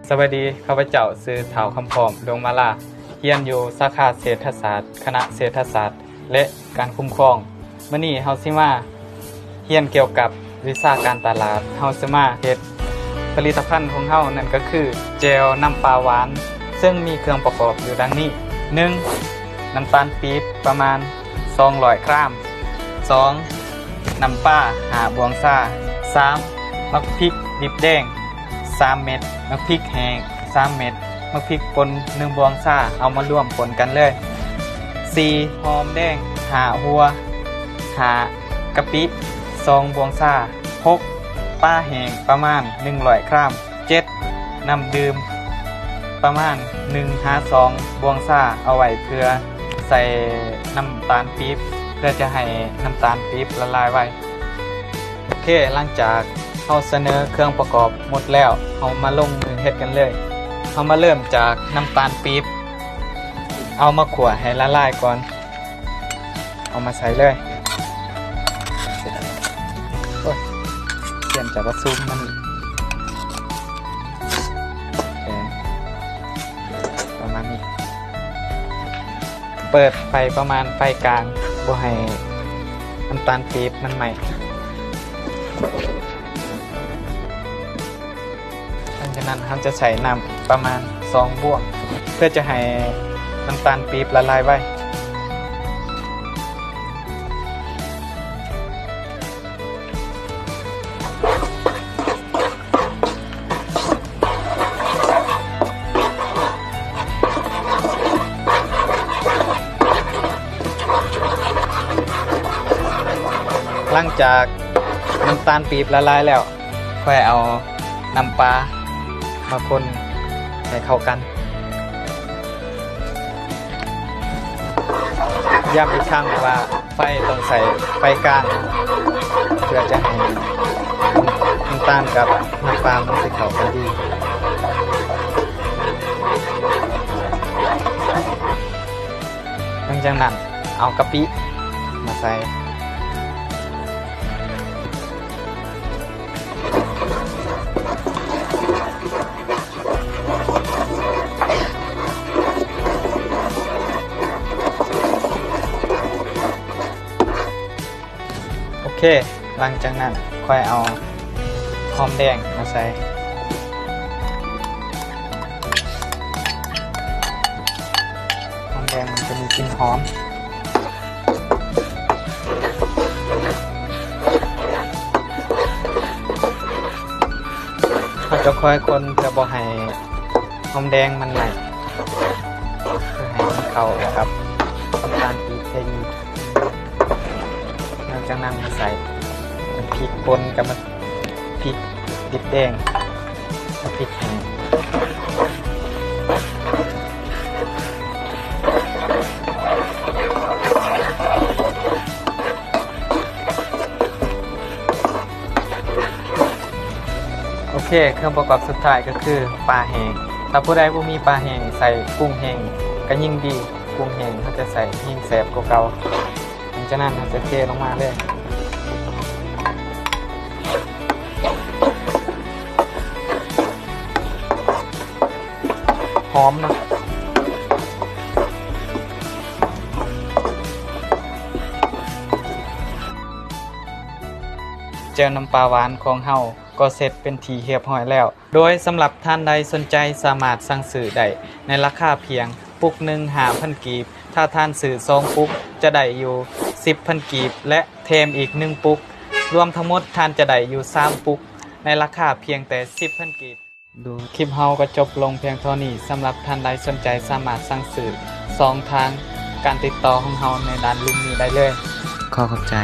ສະບາຍດີ, ຂ້າພະເຈົ້າຊື່ ທ້າວ ຄຳພ້ອມ ດວງມາລາ, ຮຽນຢູ່ສາຂາເສດຖະສາດ, ຄະນະເສດຖະສາດ ແລະ ການຄຸ້ມຄອງ. ມື້ນີ້ເຮົາຊິມາຮຽນກ່ຽວກັບວິຊາການຕະຫຼາດ. ເຮົາຊິມາເຮັດຜະລິດຕະພັນຂອງເຮົາ, ນັ້ນກໍຄືແຈ່ວນ້ຳປາຫວານ, ເຊິ່ງມີເຄື່ອງປະກອບຢູ່ດັ່ງນີ້: ໜຶ່ງ ນ້ຳຕານປີບປະມານສອງຮ້ອຍກຣາມ, ສອງ ນ້ຳປາຫ້າບວງຊາ, ສາມ ໝາກພິກດິບແດງສາມເມັດ, ໝາກພິກແຫ້ງສາມເມັດ, ໝາກພິກປົ່ນໜຶ່ງບວງຊາ, ເອົາມາລວມປົນກັນເລີຍ. ສີ່ ຫອມແດງຫ້າຫົວ, ຫ້າ ກະປິສອງບວງຊາ, ຫົກ ປາແຫ້ງປະມານໜຶ່ງຮ້ອຍກຣາມ, ເຈັດ ນ້ຳດື່ມປະມານໜຶ່ງຫາສອງບວງຊາ, ເອົາໄວ້ເພື່ອໃສ່ນ້ຳຕານປີບ ເພື່ອຈະໃຫ້ນ້ຳຕານປີບລະລາຍໄວ. ໂອເຄ, ຫຼັງຈາກເຮົາສະເໜີເຄື່ອງປະກອບໝົດແລ້ວ, ເຮົາມາລົງມືເຮັດກັນເລີຍ. ເຮົາມາເລີ່ມຈາກນ້ຳຕານປີບ, ເອົາມາຂົ້ວໃຫ້ລະລາຍກ່ອນ. ເອົາມາໃສ່ເລີຍ. ໂອ້ຍ ປ່ຽນຈາກວ່າຊູມມັນ ເອີ ປະມານນີ້. ເປີດໄຟປະມານໄຟກາງ, ບໍ່ໃຫ້ນ້ຳຕານປີບມັນໄໝ້. ຫຼັງຈາກນັ້ນເຮົາຈະໃສ່ນ້ຳປະມານສອງບວງ ເພື່ອຈະໃຫ້ນ້ຳຕານປີບລະລາຍໄວ. ຫຼັງຈາກນ້ຳຕານປີບລະລາຍແລ້ວ, ຄ່ອຍເອົານ້ຳປາມາຄົນໃຫ້ເຂົ້າກັນ. ຢ້ຳອີກຄັ້ງວ່າໄຟຕ້ອງໃຊ້ໄຟກາງ ເພື່ອຈະໃຫ້ນ້ຳຕານກັບນ້ຳປາມັນຊິເຂົ້າກັນດີ. ຫຼັງຈາກນັ້ນເອົາກະປິມາໃສ່. ໂອເຄ, ຫຼັງຈາກນັ້ນຄ່ອຍເອົາຫອມແດງມາໃສ່. ຫອມແດງມັນຈະມີກິ່ນຫອມ. ເຮົາຈະຄ່ອຍຄົນເພື່ອບໍ່ໃຫ້ຫອມແດງມັນໄໝ້, ເພື່ອໃຫ້ມັນເຂົ້າກັບນ້ຳຕານປີບໄດ້ດີ. ຫຼັງຈາກນັ້ນມາໃສ່ພິກປົ່ນກັບພິກດິບແດງ. ເອົາພິກແຫ້ງ. ໂອເຄ, ເຄື່ອງປະກອບສຸດທ້າຍກໍຄືປາແຫ້ງ. ຖ້າຜູ້ໃດບໍ່ມີປາແຫ້ງ, ໃສ່ກຸ້ງແຫ້ງກໍຍິ່ງດີ. ກຸ້ງແຫ້ງເຮົາຈະໃສ່ແຮ່ງແຊບກວ່າເກົ່າ. ຫຼັງຈາກນັ້ນເຮົາຈະເທລົງມາເລີຍ. ຫອມເນາະ. ແຈ່ວນ້ຳປາຫວານຂອງເຮົາກໍເສັດເປັນທີ່ຮຽບຮ້ອຍແລ້ວ. ໂດຍສຳລັບທ່ານໃດສົນໃຈສາມາດສັ່ງຊື້ໄດ້ໃນລາຄາພຽງປຸກໜຶ່ງຫ້າພັນກີບ. ຖ້າທ່ານຊື້ສອງປຸກຈະໄດ້ຢູ່ສິບພັນກີບ ແລະ ແຖມອີກໜຶ່ງປຸກ. ລວມທັງໝົດທ່ານຈະໄດ້ຢູ່ສາມປຸກໃນລາຄາພຽງແຕ່ສິບພັນກີບ. ຄລິບເຮົາກໍຈົບລົງພຽງເທົ່ານີ້. ສຳລັບທ່ານໃດສົນໃຈສາມາດສັ່ງຊື້ຊ່ອງທາງການຕິດຕໍ່ຂອງເຮົາໃນດ້ານລຸ່ມນີ້ໄດ້ເລີຍ. ຂໍຂອບໃຈ.